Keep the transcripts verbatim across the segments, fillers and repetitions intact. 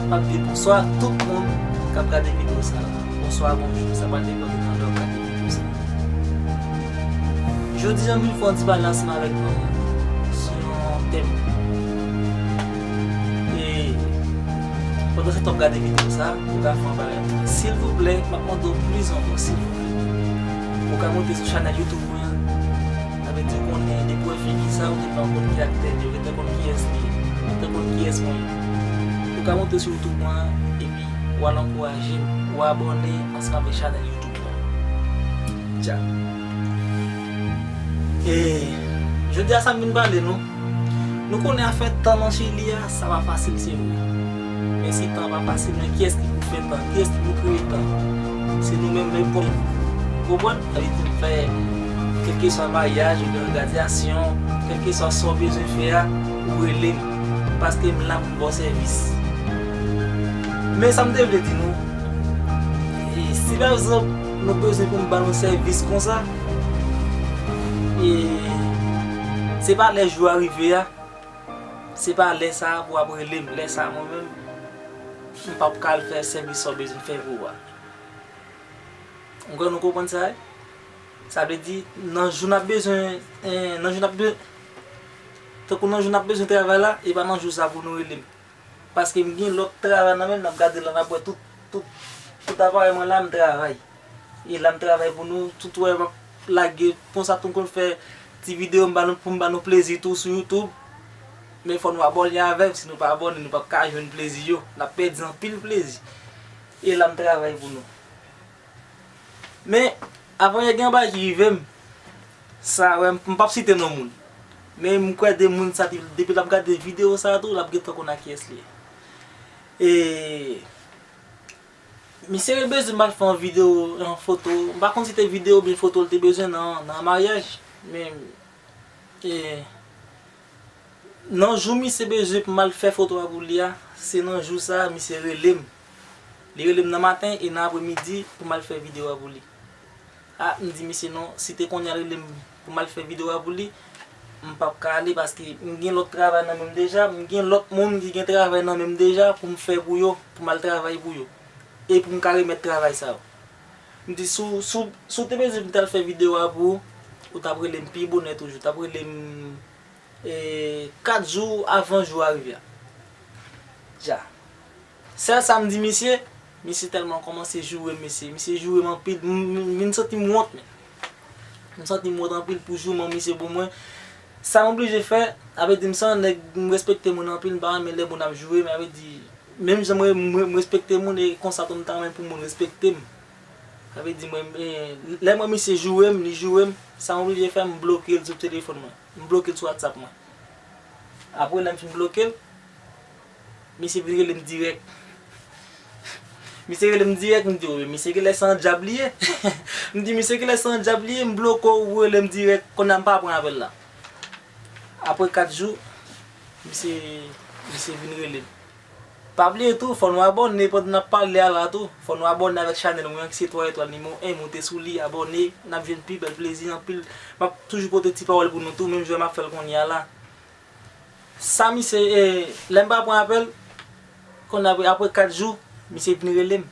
M ap di bonswa tout moun k ap gade videyo sa a. Bonswa, bonjou, sa pral depann de nan lè w ap gade videyo sa a. Jodi a, m vin fè yon ti pale ansanm avèk nou sou yon tèm. E pandan se tan w ap gade videyo sa a, ou ka fè yon bagay pou mwen. Silvouplè, m ap mande w plis ankò, silvouplè. Ou ka monte sou chanèl YouTube mwen an. Sa vle di ou konnen depi w wè figi sa, ou gentan konn ki aktè li ye, ou gentan konn kiyès li ye, ou gentan konn kiyès mwen ye. Ou ka monte sou YouTube mwen an, epi w al ankouraje m, ou abòne ansanm avèk chanèl YouTube mwen. Dja. E jodi a sa m vin pale nou. Nou konnen afè tan nan Chili a, sa pa fasil, se vre. Men si tan pa fasil, men kiyès ki pou fè tan? Kiyès ki pou kreye tan? Se nou menm, men pou nou. Konprann? Sa vle di m fè, kèlkeswa maryaj oubyen gradyasyon, kèlkeswa sa w bezwen fè a, ou rele m. Paske m la pou m ba w sèvis. Men sa m te vle di nou, e si pa egzanp nou bezwen pou m ba nou sèvis konsa, e se pa lè jou a rive a, se pa lè sa a pou w ap rele m. Lè sa a, mwen menm, m p ap ka al fè sèvis sa w bezwen fè pou ou a. Ou kwè nou konprann sa, wi? Sa vle di, nan jou n ap bezwen, eh, nan jou n ap be-, tankou nan jou n ap bezwen travay la, e pa nan jou sa pou nou rele m. Paske m gen lòt travay nan men m, n ap gade la, n ap wè tout, tout, tout aparèy mwen la, m travay. E la m travay pou nou, tout wè m ap lage, konsa tou m konn fè ti videyo m ba nou, pou m ba nou plezi tou sou YouTube. Men fò nou abòne avè m, si nou pa abòne, nou p ap ka jwenn plezi yo. N ap pèdi anpil plezi. E la m travay pou nou. Men, avan yè gen yon bagay ki rive m, sa, wè, m p ap site non moun. Men m kwè de moun sa, depi l ap gade videyo sa tou, l ap gentan konn a kiyès li ye. E misye te bezwen m al fè yon videyo, yon foto. M pa konn si te videyo oubyen foto l te bezwen nan, nan maryaj. Men, e, nan jou misye bezwen pou m al fè foto a pou li a, se nan jou sa a misye rele m. Li rele m nan maten e nan apremidi pou m al fè videyo a pou li. A, m di misye non, si te kounye a l rele m pou m al fè videyo a pou li, m p ap ka ale paske m gen lòt travay nan men m deja, m gen lòt moun ki gen travay nan men m deja pou m fè pou yo, pou m al travay pou yo. E pou m ka remèt travay sa yo. M di, si w, si w, si w te bezwen pou m t al fè videyo a pou ou, ou t ap rele m pi bonè toujou, ou t ap rele m, e, kat jou avan jou a rive a. Dja. Sèl sa m di misye, misye tèlman kòmanse joure m, mesye. Misye joure m anpil, m, m, m vin santi m wont, men. M santi m wont anpil pou jouman misye pou mwen. Sa m oblije fè, sa vle di m se yon nèg, m respekte moun anpil, m pa renmen lè moun ap joure, men sa vle di, menm jan mwen, mwen, m respekte moun, e konsa tou m ta renmen pou moun respekte m. Sa vle di mwen, e, lè mwen misye joure m, li joure m, sa m oblije fè, m bloke l sou telefòn mwen. M bloke l sou WhatsApp mwen. Apre lè m fin bloke l, misye vin rele m dirèk. Misye rele m dirèk, m di, o, men misye genlè se yon dyab li ye. M di, misye genlè se yon dyab li ye, m bloke w, ou rele m dirèk, kounye a m pa pran apèl la. Apre kat jou, misye, misye vin rele m. Pa bliye tou, fò nou abòne pandan n ap pale a la tou. Fò nou abòne avèk chanèl mwen an ki se twa etwal nimewo en, moute sou li, abòne, n ap jwenn pi bèl plezi anpil. M ap toujou pote ti pawòl pou nou tou, menm jan m ap fè l kounye a la. Sa misye, e, lè m pa pran apèl, konn apre, apre kat jou, misye vin rele m.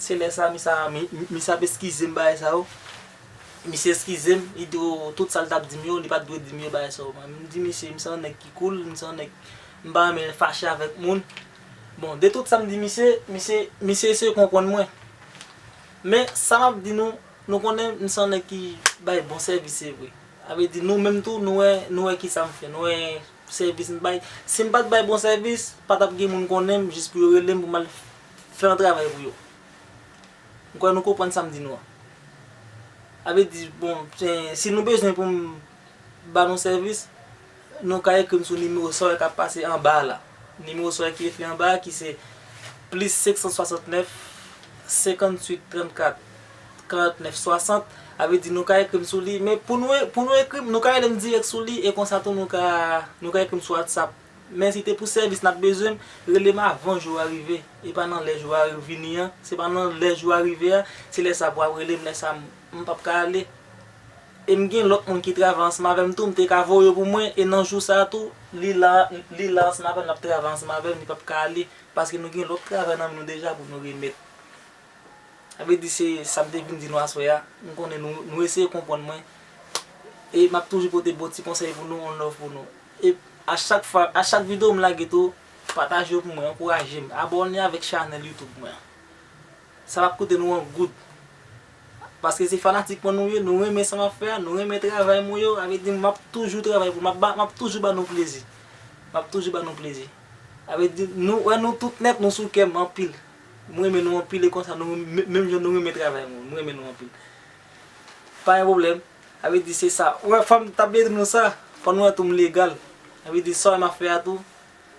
Se lè sa, misye, mi-, mi-, misye ap eskize m bagay sa yo. Misye eskize m, li di, o, tout sa l t ap di m yo, li pa t dwe di m yo, bagay sa yo. M di misye, m se yon nèg ki cool, m se yon nèg, m pa renmen fache avèk moun. Bon, de tout sa m di misye, misye, misye eseye konprann mwen. Men, sa m ap di nou, nou konnen m se yon nèg ki bay bon sèvis, se vre. Sa vle di nou menm tou, nou wè, nou wè kisa m fè, nou wè sèvis m bay. Si m pa t bay bon sèvis, pa t ap gen moun konnen m jis pou yo rele m pou m al fè yon travay pou yo. M kwè nou konprann sa m di nou an. Sa vle di, bon, si nou bezwen pou m ba nou sèvis, nou ka ekri m sou nimewo sa w wè k ap pase anba a la. Nimewo sa w wè ki ekri anba a ki se plis senk san swasantnèf, senkantuit, trannkat, karantnèf, swasant. Sa vle di nou ka ekri m sou li, men pou nou, pou nou ekri m, nou ka rele m dirèk sou li, e konsa tou nou ka, nou ka ekri m sou WhatsApp. Men si te pou sèvis n ap bezwen m, rele m avan jou a rive. E pa nan lè jou a vini an, se pa nan lè jou a rive a, se lè sa pou w ap rele m, lè sa m, m p ap ka ale. E m gen lòt moun ki travay ansanm avè m tou, m te ka voye yo pou mwen, e nan jou sa a tou, li la, li la ansanm avè m, l ap travay ansanm avè m, li p ap ka ale, paske nou gen lòt travay nan men nou deja pou nou remèt. Sa vle di se sa m te vin di nou aswè a. M konnen nou, nou eseye konprann mwen. E m ap toujou pote bon ti konsèy pou nou, on love pou nou. E a chak fwa, a chak videyo m lage tou, pataje yo pou mwen, ankouraje m, abòne avèk chanèl YouTube mwen an. Sa p ap koute nou yon goud. Paske se fanatik mwen nou ye, nou renmen sa m ap fè a, nou renmen travay mwen yo, sa vle di m ap toujou travay pou, m ap ba, m ap toujou ba nou plezi. M ap toujou ba nou plezi. Sa vle di nou wè nou tout nèt, nou sou kè m anpil. M renmen nou anpil e konsa nou, menm jan nou renmen travay mwen, m renmen nou anpil. Pa gen pwoblèm. Sa vle di se sa. Ou wè, fò m ta vle di nou sa, fò nou wè tou m legal. Sa vle di sa w wè m ap fè a tou,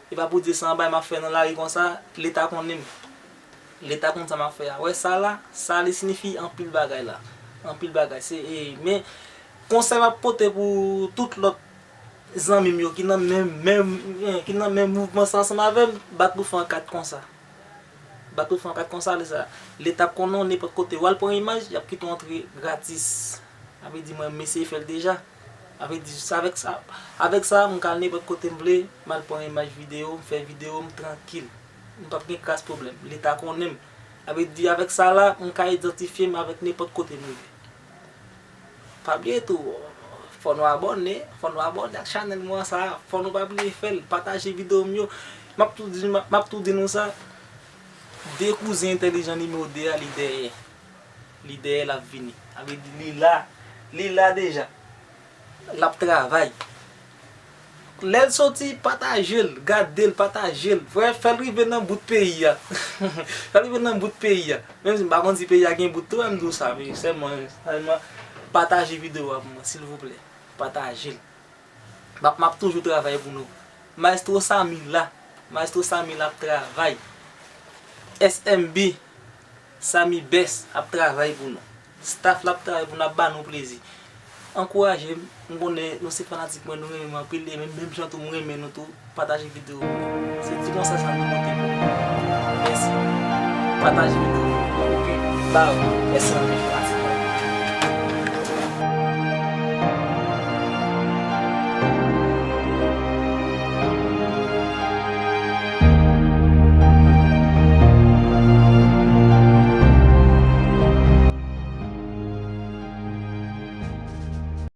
e pa pou di se yon bagay m ap fè nan lari konsa, Leta konnen m. Leta konn sa m ap fè a. Wè sa la, sa li siyifi anpil bagay la. Anpil bagay. Se, e, men, konsèy m ap pote pou tout lòt zanmi m yo ki nan menm, menm, eh, ki nan menm mouvman sa ansanm avè m, bat pou fè yon kat konsa. Bat pou fè yon kat konsa, lè sa, Leta konnen w nenpòt kote w al pran imaj, y ap kite w antre gratis. Sa vle di mwen, m eseye fè l deja. Sa vle di, sa, avèk sa, avèk sa, m ka al nenpòt kote m vle, m al pran imaj videyo, m fè videyo m trankil. M p ap gen kras pwoblèm. Leta konnen m. Sa vle di, avèk sa la, m ka idantifye m avèk nenpòt kote m rive. Pa bliye tou, fò nou abòne, fò nou abòne ak chanèl mwen sa, fò nou pa bliye fè l, pataje videyo m yo. M ap tou di, m ap tou di nou sa, de kouzen entèlijan nimewo de a, li dèyè. Li dèyè, l ap vini. Sa vle di, li la, li la deja. L ap travay. Lè l soti, pataje l, gade l, pataje l. Frè, fè l rive nan bout peyi a. Fè l rive nan bout peyi a. Menm si m pa konn si peyi a gen bout tou, m di w sa, men sèlman, sèlman pataje videyo a pou mwen, silvouplè. Pataje l. M ap, m ap toujou travay pou nou. Maestro Samy la. Maestro Samy la ap travay. S M B. Samy Best ap travay pou nou. Staff la ap travay pou nou, ap ba nou plezi. Ankouraje m, m konnen nou se fanatik mwen, nou renmen m anpil, e menm, menm jan tou m renmen nou tou, pataje videyo m yo. Se ti konsèy sa m te pote pou nou. Mèsi. Pataje videyo m yo. Ok. Bye. Mèsi anpil.